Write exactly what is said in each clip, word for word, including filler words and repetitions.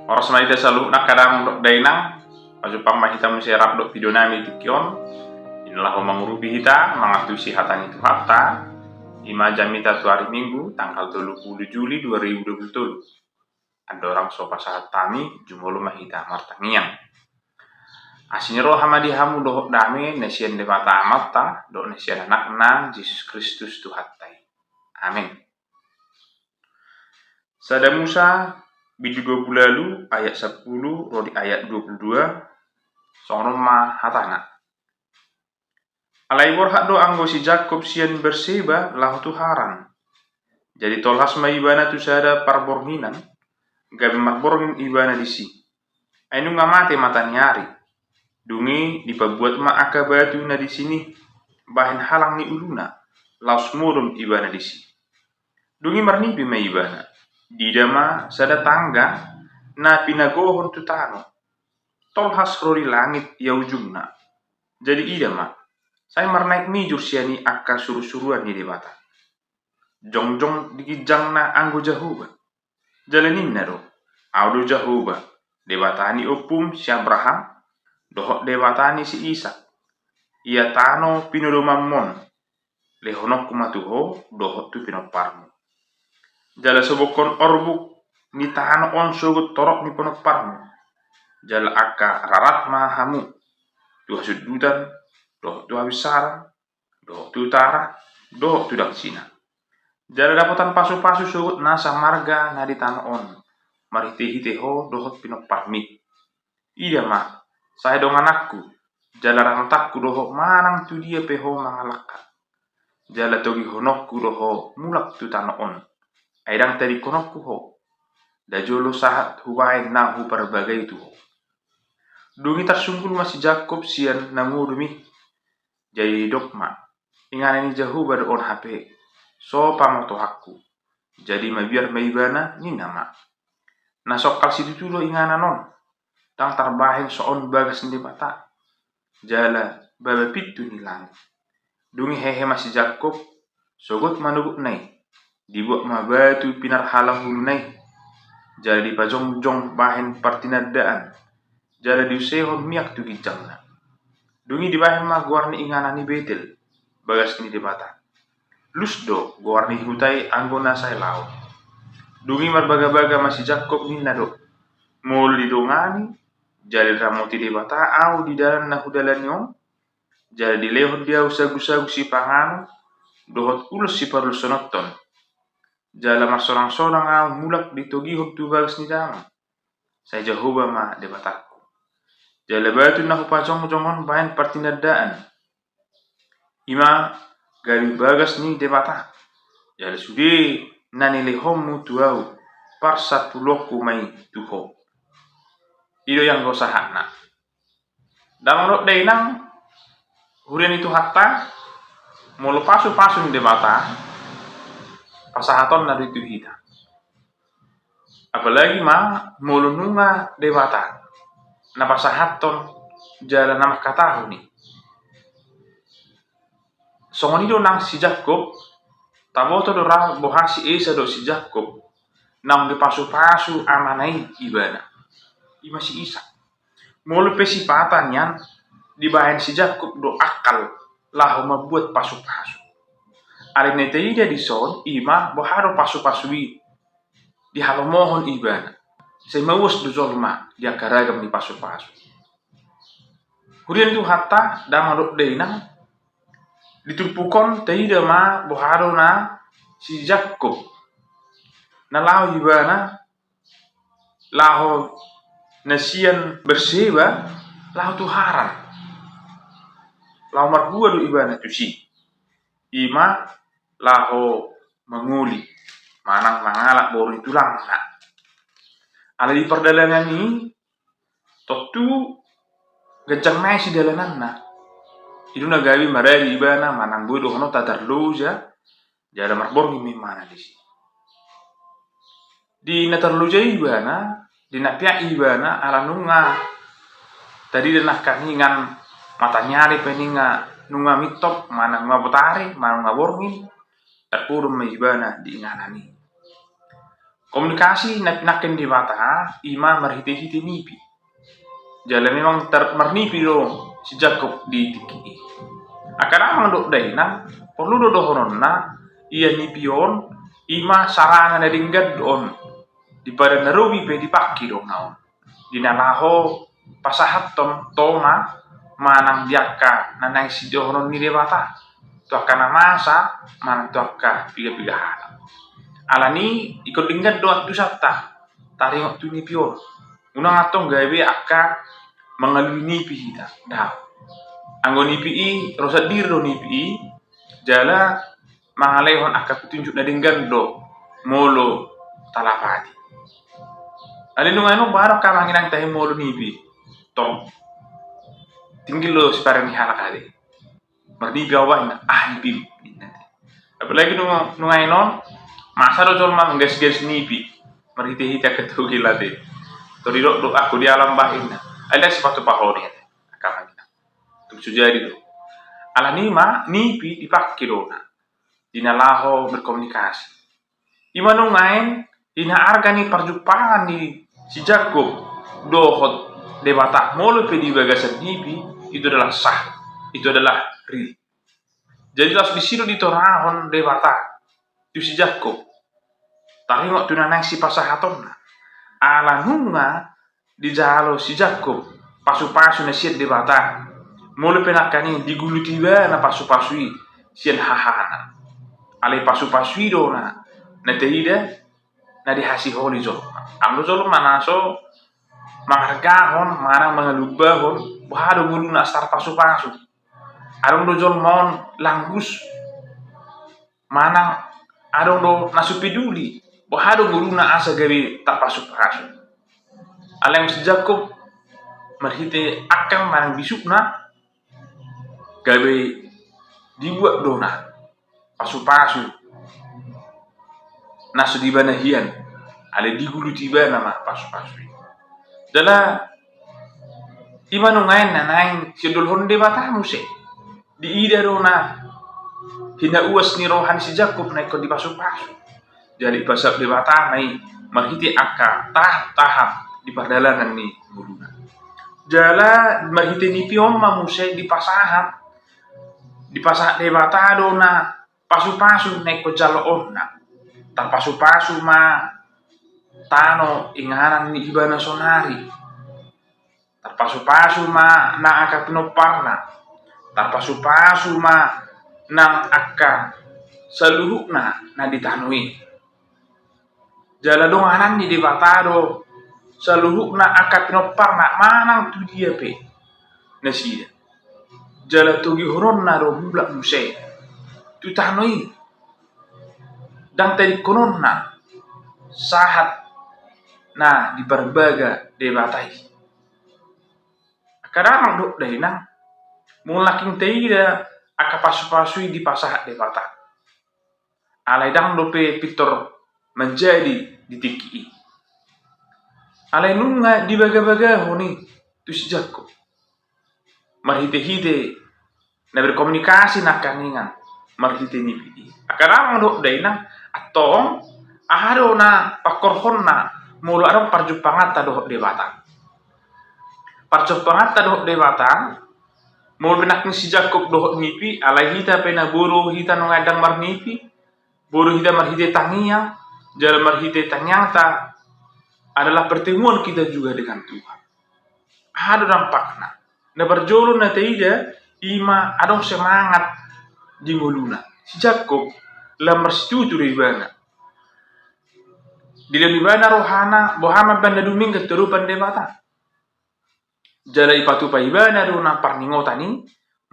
Horas ma di hita saluhutna angka damang dohot dainang. Pajumpang ma hita muse rap dohot video nami di tingki on. Di na laho mangurupi hita mangantusi hata ni Tuhanta, i ma jamita tu ari Minggu tanggal tolu pulu Juli dua ribu dua pulu tolu. Andorang so pasahat hami, jumolo ma hita martangiang. Asi ni roha ma di hamu dohot dame na sian Debata Amanta dohot na sian Anakna Jesus Kristus Tuhanta i. Amen. Sada Musa bindu dua pulu ualu ayat sampulu ro di ayat dua pulu dua. Songon on ma hatana. Alai borhat do anggo si Jakkob sian Berseba laho tu Haran. Jadi tolhas ma ibana tu sada parbornginan, gabe marborngin ibana disi. Ai nunga mate mataniari. Dung i dipabuat ma angka batu na disi ni bahen halang ni uluna, laos modom ibana disi. Dung i marnipi ma ibana, diida ma sada tangga na pinagohon tu tano, tolhas ro di langit ia ujungna. Jadi ida ma, sai marnaek mijur sian i angka surusuruan ni Debata. Jongjong di ginjangna anggo Jahowa. Jala ninna do, Au do Jahowa, Debata ni ompum si Abraham, dohot Debata ni si Isak. Ia tano pinodomanmon, lehononku ma tu ho dohot tu pinomparmu. Jala sobokkon orbuk ni tano on sogot torop ni pinomparmu. Jala angka rarat ma hamu tu hasundutan, dohot tu habinsaran, dohot tu utara, dohot tu dangsina. Jala dapotan pasupasu sogot nasa marga na di tano on, marhitehite ho dohot pinomparmi. Ida ma, sai dongananku, jala ranotanku do ho manang tu dia pe ho mangalangka. Jala togihononku do ho mulak tu tano on, ai ndang tadingkononku ho, nda jolo sahat hubaen na huparbagai tu ho. Dung i tarsunggul ma si Jakkob sian na modom i. Jadi didok ma, Inganan ni Jahowa do on hape, so pamotohanku. Jadi mabiar ma ibana, ninna ma, Na songkal situtu do inganan on, ndang tarbahen so on bagas ni Debata, jala baba pintu ni langit. Dung i hehe ma si Jakkob, sogot manogotna i, dibuat ma batu pinarhalang uluna i, jala dipajongjong bahen partinandaan, jala diusehon miak tu ginjangna. Dung i dibahen ma goar ni inganan i Betel, bagas ni Debata. Lus do goar ni huta i anggo na sai laon. Dung i marbagabaga ma si Jakkob, ninna do, Molo didongani jala diramoti Debata au di dalan na hudalani on, jala dilehon di au sagusagu sipanganon dohot ulos siparulsononton, jala marsonangsonang au mulak ditogihon tu bagas ni damang, sai Jahowa ma Debatangku. Jala batu na hupajongjong on bahen partinandaan, i ma gabe bagas ni Debata. Jala sude na nilehonmu tu au, parsapuluonku ma i tu ho. I do i anggo sahatna. Damang dohot dainang, huria ni Tuhanta, molo pasupasu ni Debata pasahatonna do i tu hita. Apalagi ma molo nunga Debata na pasahathon jala na mangkatahon i. Songon i do nang si Jakkob, taboto do ra boha si Esau dohot si Jakkob naung dipasupasu amana i ibana, i ma si Isak. Molo pe sipata nian dibahen si Jakkob do akal laho mambuat pasupasu. Alai na taida dison i ma boha do pasupasu i dihalomohon ibana. Sai mauas do jolma di angka ragam ni pasupasu. Huria ni Tuhanta, damang dohot dainang, di turpuk on taida ma boha do na si Jakkob na laho ibana, laho na sian Berseba laho tu Haran. Laho marhua do ibana tusi, i ma laho mangoli manang mangalap boru ni tulangna. Alai di pardalanan i tontu ganjang nai sidalananna. I do na gabe maradi ibana manang boi dohononta tarloja, jala marborngin ma ibana disi. Di na tarloja i ibana, di na peak ibana, ala nunga tadida nangkaningan mataniari pe ninna, nunga mintop manang nunga botari manang nunga borngin, tarpodom ma ibana di inganan i. Komunikasi na pinangke ni Debata i ma marhite-hite nipi. Jala memang tar-, marnipi do si Jakkob di tingki i. Angka damang dohot dainang, porlu do dohononna, ia nipi on i ma sarana na denggan do on. Di padan na robi pe dipangke do na on. Di na laho pasahathon tona manang di angka na naeng sidohonon ni Debata tu angka na masa manang tu angka piga-piga halak. Alani i ingkon denggan do antusanta taringot tu nipi on. Unang antong gabe angka mangalului nipi hita. Daong. Anggo nipi i, ro sandiri do nipi i, jala mangalehon angka petunjuk na denggan do molo talapati. Alai nunga i nunga baru angka amang inang tahe molo nipi. Tong. Tinggal do siparean ni halak ate. Marnipi au bah, ninna. Ah, nipi, ninna. Apalagi nunga, nunga i non, masa do jolma manggaris-garis nipi. Marhite-hite angka togel ate. Tor didok do, ah, aku di alam bah, ninna. Ai ndang sipatupa ho, ninna. Angka amang inang. Tung so jadi do. Alani i ma, nipi dipangke do na. Di na laho berkomunikasi. I ma nuaeng, di na arga ni parjumpangan ni si Jakkob dohot Debata molo pe di bagasan nipi, itu adalah sah, itu adalah real. Jadi laos disi do ditorangkon Debata tu si Jakkob taringot tu na naeng sipasahatonna. Ala nunga dijalo si Jakkob pasu-pasu na sian Debata. Molo pe nangkaning diguluti ibana pasu-pasu i sian hahana. Alai pasu-pasu i do na, na taida na dihasiholi jolma. Adong do jolma na so mangargahon manang mangalumbahon boha do ngoluna asa tarpasu-pasu. Adong do jolma on langgus manang adong do na so peduli boha do ngoluna asa gabe tarpasu-pasu. Alai si Jakkob marhite angkang manang bisukna gabe dibuat do na pasu-pasu na so di ibana hian, alai diguluti ibana ma pasu-pasu i. Jala i ma nuaeng na naeng sidohonon Debata muse. Diida do na hinauas ni roha ni si Jakkob na ingkon dipasu-pasu. Jadi pasahat Debata ma i marhite angka tahap-tahap di pardalanan ni ngoluna. Jala marhite nipi on ma muse dipasahat, dipasahat Debata do na pasu-pasu na ingkon jaloonna. Tarpasu-pasu ma tano inganan ni ibana sonari. Tarpasu-pasu ma nang angka pinomparna. Tarpasu-pasu ma nang angka saluhutna na di tano i. Jala donganan ni Debata do saluhutna angka pinomparna manang tu dia pe nasida. Jala togihononna do mulak muse tu tano i. Ndang tadingkononna sahat na diparbaga Debata i. Angka damang dohot dainang, molo nangkin taida angka pasu-pasu i dipasahat Debata. Alai ndang dope pintor manjadi di tingki i. Alai nunga dibaga-bagahon i tu si Jakkob. Marhite-hite na berkomunikasi nangkaningan marhite nipi i. Angka damang dohot dainang, antong aha do na pangkorhonna molo adong parjumpanganta dohot Debata. Parjumpanganta dohot Debata, molo pe nangkin si Jakkob dohot nipi, alai hita pe na boru hita nunga ndang marnipi, boru hita marhite tangiang, jala marhite tangiangta adalah pertemuan kita juga dengan Tuhan. Aha do dampakna? Na parjolo na taida, i ma adong semangat di ngoluna. Si Jakkob lam marsitutu do ibana. Dilehon ibana rohana, boha ma ibana dumenggan tu adopan Debata. Jala ipatupa ibana do na parningotan i,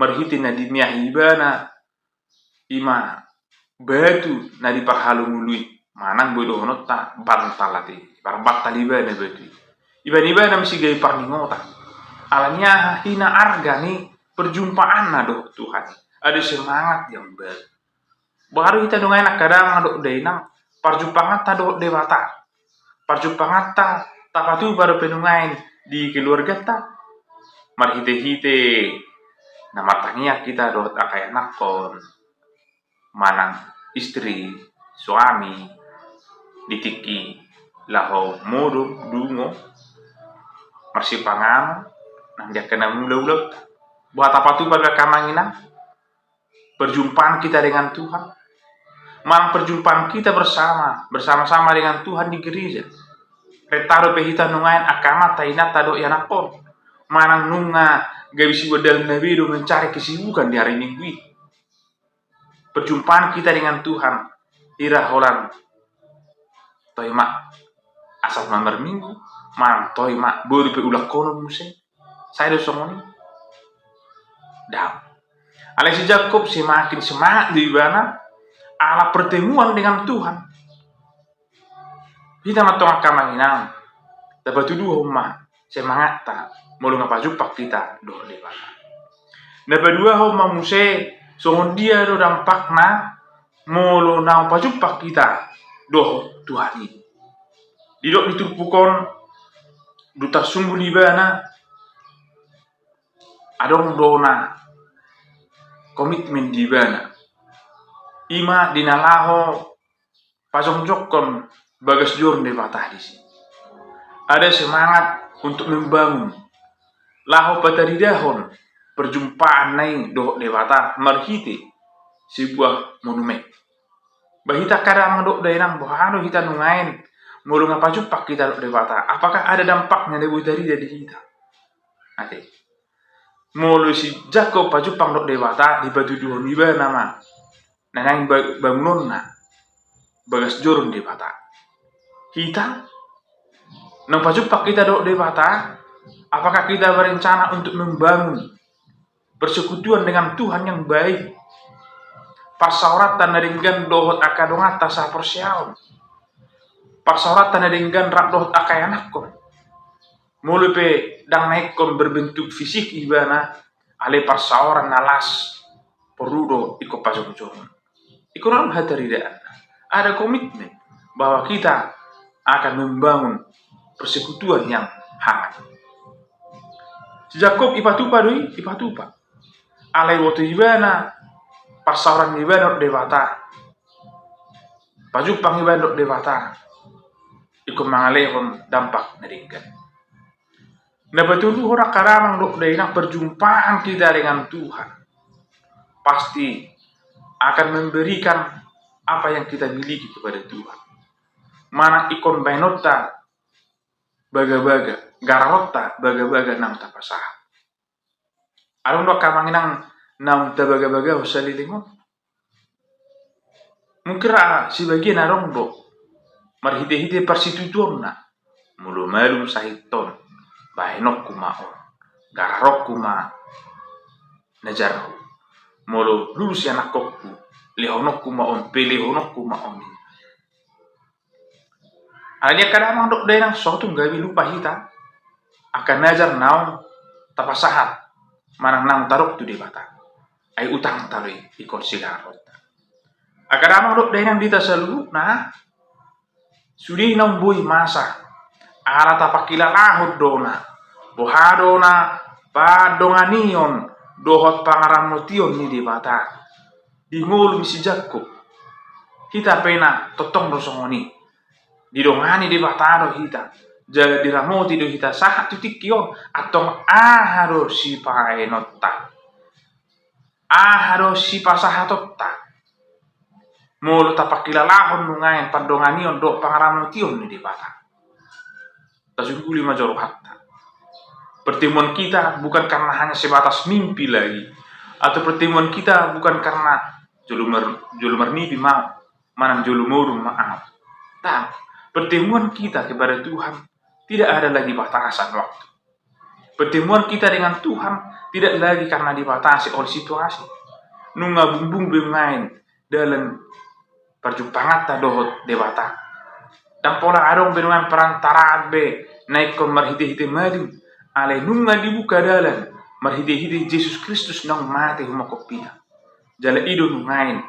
marhite na dimiahi ibana, i ma batu na di parhalongulu i, manang boi dohononta bantal ate, parbantal ibana batu i. Ibana, ibana muse gabe parningotan. Alani aha? Hina arga ni perjumpaanna dohot Tuhan i. Ada semangat yang baru. Baru hita nuaeng angka damang dohot dainang, parjumpanganta dohot Debata. Parjumpanganta tapatupa dope nuaeng di keluarganta. Marhite-hite na martangiang hita dohot angka ianakhon, manang istri, suami, di tingki laho modom, dungo, marsipanganon, nang di angka na mangula ulaonta. Boha tapatupa do angka amang inang perjumpaan kita dengan Tuhan? Manang perjumpaan kita bersama, bersama-sama dengan Tuhan di gereja. Renta dope hita nuaeng angka amanta, inanta dohot ianakhon. Manang nunga gabe sibuat dalan na be do mencari kesibukan di hari Minggu i. Perjumpaan kita dengan Tuhan, hira holan toe ma asal ma marminggu, manang toe ma boru pe ulanghonon muse. Sai do songon i? Daong. Alai si Jakkob semakin semangat do ibana ala pertemuan dengan Tuhan. Hita ma antong angka amang inang, tapatuduhon ma semangatta molo nunga pajumpang hita dohot Debata. Na paduahon ma muse, songon dia do dampakna molo naung pajumpang hita dohot Tuhan i. Didok di turpuk on, dung tarsungkun ibana, adong do na komitmen di ibana. I ma di na laho pajongjongkon bagas joro ni Debata disi. Ada semangat untuk membangun, laho pataridahon perjumpaan na i dohot Debata marhite sebuah monumen. Ba hita angka amang dohot dainang, boha do hita nuaeng molo nunga pajumpang hita dohot Debata? Apakah ada dampakna na boi tarida di hita? Ate. Molo si Jakkob pajumpang dohot Debata, dipatuduhon ibana ma na naeng ba-, bangunonna bagas joro ni Debata. Hita? Naung pajumpang hita dohot Debata, apakah kita berencana untuk membangun persekutuan dengan Tuhan yang baik? Parsaoranta na denggan dohot angka donganta sahaporseaon. Parsaoranta na denggan rap dohot angka ianakhon. Molo pe ndang na ingkon berbentuk fisik ibana, alai parsaoran na las porlu do ingkon pajongjongon. Ingkon on hataridaanna. Ada komitmen bahwa kita akan membangun persekutuan yang hangat. Si Jakkob ipatupa do i, ipatupa. Alai boto ibana parsaoran ni ibana dohot Debata, pajumpang ibana dohot Debata, ingkon mangalehon dampak na denggan. Na patoluhon, angka amang dohot dainang, perjumpaan kita dengan Tuhan pasti akan memberikan apa yang kita miliki kepada Tuhan. Manang ingkon baenonta bagabaga, gararonta bagabaga naung tapasahat. Adong do angka amang inang naung tabagabagahon saleleng on? Mungkin ra sibagian adong do marhitehite parsitutuonna. Molo malum sahiton, baenonku ma on, gararonku ma na jarhu. Molo lulus ianakhonku, lehononku ma on, pelehononku ma on. Alai angka amang dohot dainang, so tung gabe lupa hita angka na jar naung tapasahat manang naung tadok tu Debata. Ai utangta do i, ingkon sigararonta. Angka amang dohot dainang, di hita saluhutna, sude naung boi masa, ala tapangkilalahon do na boha do na pandonganion dohot pangaramotion ni Debata di ngolu ni si Jakkob. Hita pe na tongtong do songon i. Didongani Debata do hita, jala diramoti do hita sahat tu tingki on. Antong aha do sipaenonta? Aha do sipasahatonta molo tapangkilalahon nuaeng pandonganion dohot pangaramotion ni Debata? Tasungguli ma jo rohanta. Pertemuan kita bukan karena hanya sebatas mimpi lagi, atau pertemuan kita bukan karena jolo mar-, jolo marnipi ma ahu, manang jolo modom ma ahu. Ndang, pertemuan kita kepada Tuhan tidak ada lagi batasan waktu. Pertemuan kita dengan Tuhan tidak lagi karena dibatasi oleh situasi. Nunga bumbung be nuaeng dalan parjumpanganta dohot Debata. Ndang pola adong be nuaeng perantaraan be na ingkon marhitehite mading, alai nunga dibuka dalan marhitehite Jesus Kristus naung mate humanghon hita. Jala i do nuaeng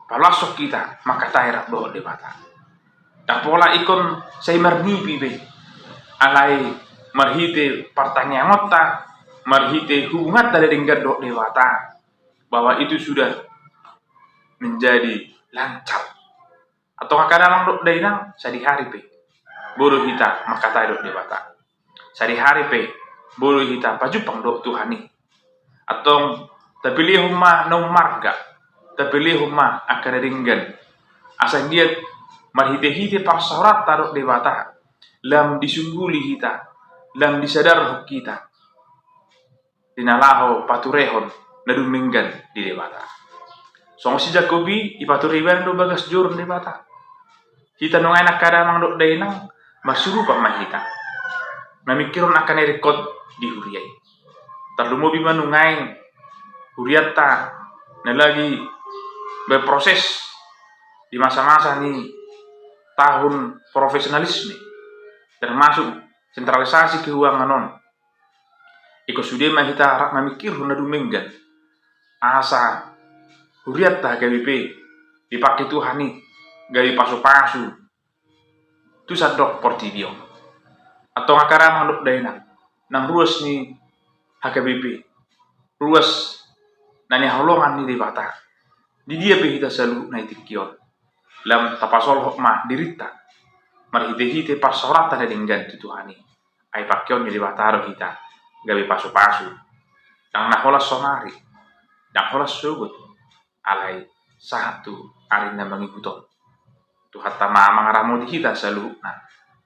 palashon hita mangkatai rap dohot Debata. Ndang pola ingkon sai marnipi be, alai marhite partangiangonta, marhite hubunganta na denggan dohot Debata, bahwa itu sudah menjadi lancar. Antong angka damang dohot dainang, sadihari pe boi do hita mangkatai dohot Debata. Sadihari pe boi do hita pajumpang dohot Tuhan i. Antong tapelehon ma naung marga, tapelehon ma angka na denggan, asa anggiat marhitehite parsaoranta dohot Debata lam disungguli hita, lam disadarhon hita di na laho paturehon na dumenggan di Debata. Songon si Jakob i, dipature ibana do bagas joro ni Debata. Hita nuaeng angka damang dohot dainang, marsurupan ma hita mamingkirhon angka na ringkot di huria i. Tarlumobi ma nuaeng hurianta na lagi berproses di masa-masa ni tahun profesionalisme, termasuk sentralisasi keuangan on. Ingkon sude ma hita rap mamingkirhon na dumenggan, asa hurianta H K B P dipangke Tuhan i gabe pasu-pasu tu sandok portibi on. Antong angka damang dohot dainang, nang ruas ni H K B P, ruas na nihaholongan ni Debata, di dia pe hita saluhutna di tingki on, lam tapasolhot ma dirinta marhite-hite parsaoranta na denggan tu Tuhan i. Ai pangkeon ni Debata do hita gabe pasu-pasu, ndang na holan sonari, ndang holan sogot, alai sahat tu ari na mangihut on. Tuhanta ma mangaramoti hita saluhutna.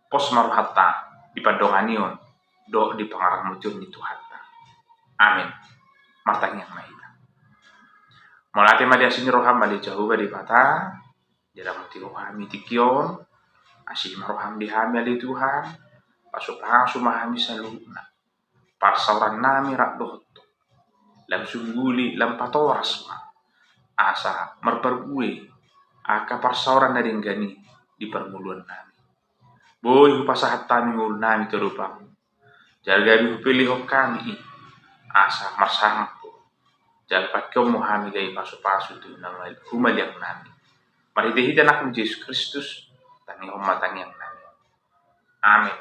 Pos ma rohanta di pandonganion dohot di pangaramotion ni Tuhanta. Amin. Martangiang ma hita. Mauliate ma di asi ni roham, ale Jahowa Debata, diramoti Ho hami tingki on. Asi ma roham di hami, ale Tuhan. Pasu-pasu ma hami saluhutna. Parsaorannami rap dohot Ho, lam sungguli, lam patoras ma, asa marparbue angka parsaoran na denggan i di parngoluannami. Boi hupasahat hami ngolunami tu adopanMu, jala gabe hupelehon hami i asa marsangap Ho, jala pangkeonMu hami gabe pasu-pasu tu na humaliangnami. Marhite-hite AnakMu Jesus Kristus, tangihon ma tangiangnami. Amin.